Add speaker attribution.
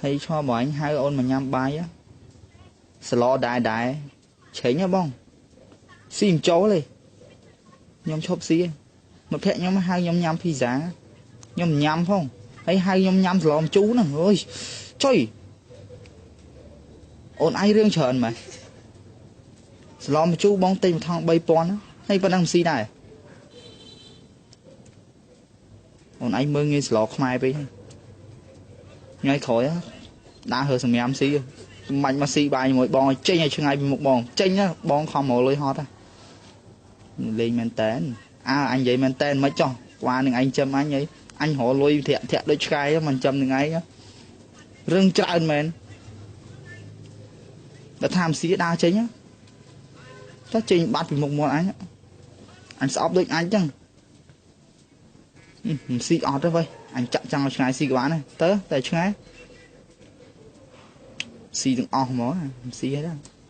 Speaker 1: ហើយឈ្មោះបងអញហៅអូនមកញ៉ាំបាយសឡដែរដែរឆេងហ៎បងស៊ីមិនចូលទេខ្ញុំឈប់ស៊ីមិត្តភក្តិខ្ញុំហៅខ្ញុំញ៉ាំភីហ្សាខ្ញុំញ៉ាំផងហើយហៅខ្ញុំញ៉ាំសឡមជូរហ្នឹងអើយចុយអូនឯងរឿងច្រើនម៉េចសឡមជូរបងទិញមួយថង3000ហើយប៉ុណ្ណឹងមិនស៊ីដែរអូនឯងមើលងាយសឡខ្មែរពេកថ្ងៃក្រោយដើររើសម្រាមស៊ីមិនបាច់មកស៊ីបាយជាមួយបងឲ្យចេញឲ្យឆ្ងាយពីមុខបងចេញណាបងខំរកលុយហត់លេងមែនតែនអើអញនិយាយមែនតែនមិនចោះក្បាលនឹងឯងចាំអញអីអញរកលុយធាក់ធាក់ដូចឆ្កែមិនចាំនឹងឯងរឿងច្រើនមែនដល់ថាមស៊ីដើរចេញតើចេញបាត់ពីមុខមាត់អញអញស្អប់ដូចអញចឹងមិនស៊ីអត់ទេវ៉ៃអញចាក់ចង់ឲ្យឆ្ងាយស៊ីក៏បានដែរទៅតែឆ្ងាយស៊ីទាំងអស់ហ្មងមិនស៊ីទេ។